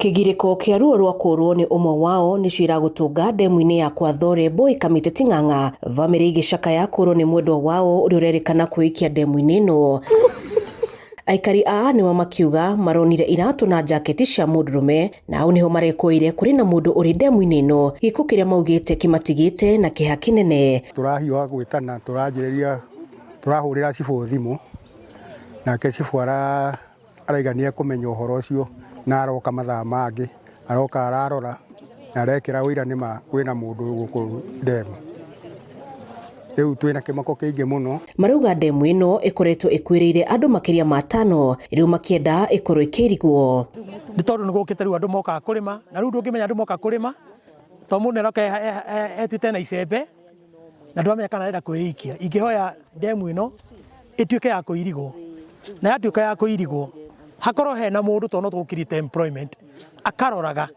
Kĩgirĩko kĩa ruo rwa kũũrwo nĩ ũmwe wao nĩcio iragũtũnga ndemu-inĩ ya kwa Thore Boy Kamĩtĩ Ting'ang'a, bamĩrĩ igĩcakaya kũũrwo nĩ mwendwa wao ũrĩa ũrerĩkana kwĩikia ndemu-inĩ ĩno. Aikari a nĩo makiuga maronire iratũ na jaketi cia mũndũrũme na hau nĩho marekũĩire kũrĩ na mũndũ ũrĩ ndemu-inĩ ĩno, gĩko kĩrĩa maugĩte kĩmatigĩte na kĩeha kĩnene. Tũrahiũha gwĩtana tũranjĩrĩria tũrahũrĩra cibũ thimũ nake cibũ araiga nĩ ekũmenya ũhoro ũcio na aroka mathaa mangĩ, aroka ararora na arekĩra ũira nĩma kwĩna mũndũ gũkũ ndemu. Rĩu twĩna kĩmako kĩingĩ mũno. Marauga ndemu ĩno ĩkoretwo ĩkuĩrĩire andũ makĩria ma atano, rĩu makĩenda ĩkorwo ĩkĩirigwo. Nĩ tondũ nĩ gũkĩte rĩu andũ mokaga kũrĩma, na rĩu ndũngĩmenya andũ moka kũrĩma, tondũ mũndũ nĩ aroka etuĩte na icembe, na ndũramenya kana arenda kwĩikia. Ingĩhoya ndemu ĩno ĩtuĩke ya kũirigwo, na yatuĩka ya kũirigwo hakorwo hena mũndũ tondũ no tũgũ create employment akaroraga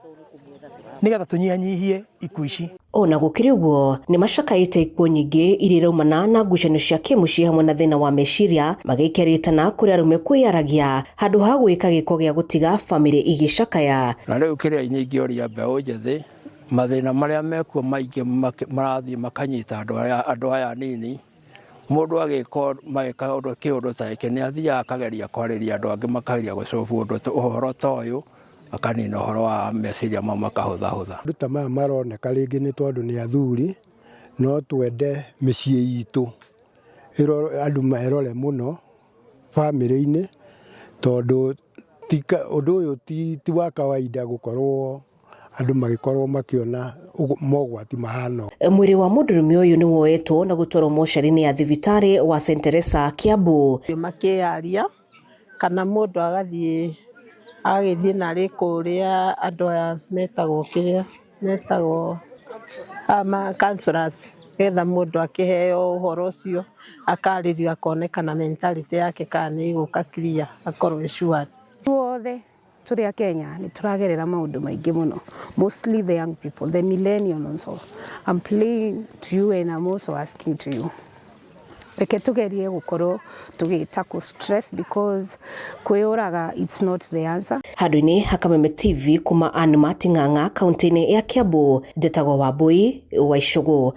nĩgetha tũnyihanyihie ikuũ ici. Ona gũkĩrĩ ũguo, nĩ macakaĩte ikuũ nyingĩ iria iraumana na ngucanio cia kĩmũciĩ hamwe na thĩna wa meciria, magĩikia rĩtana kũrĩ arũme kwĩyaragia handũ ha gwĩka gĩko gĩa gũtiga bamĩrĩ igĩcakaya. Na rĩu kĩrĩa ingĩũria mbeũ njĩthĩ, mathĩna marĩa mekuo maingĩ marathiĩ makanyita andũ aya anini, mũndũ agĩka magĩka ũndũ kĩũndũ ta gĩkĩ nĩ athiaga akageria kwarĩria andũ angĩ makageria gũ solve ũndũ ũhoro ta ũyũ, makanina ũhoro wa meciria mau makahũthahũtha. Maũndũ ta maya maroneka rĩngĩ nĩ tondũ nĩ athuri, no twende mĩciĩ itũ andũ merore mũno bamĩrĩ-inĩ, tondũ ũndũ ũyũ ti wa kawaida gũkorwo andũ magĩkorwo makĩona mogwati mahana ũũ. Mwĩrĩ wa mũndũrũme ũyũ nĩ woetwo na gũtwarwo mocarĩ-inĩ ya thibitarĩ wa St Teresa Kiambu. Makĩyaria kana mũndũ agathiĩ agagĩthiĩ narĩ kũrĩa andũ aya metagwo kĩrĩa metagwo counsellors nĩgetha mũndũ akĩheo ũhoro ũcio akarĩrio akonekana mentality yake kana nĩ ĩgũka clear akorwo e sure. Ithuothe tũrĩ a Kenya nĩ tũragerera maũndũ maingĩ mũno, mostly the young people, the millennials also. I'm pleading to you and I'm also asking to you. Reke tugerie gũkorwo tũgĩtackle stress because kwĩyũraga it's not the answer. Handũ-inĩ ha Kameme TV kuma Ann Mating'ang'a kaunti-inĩ ya Kiambu, njĩtagwo Wambui wa Icũgũ.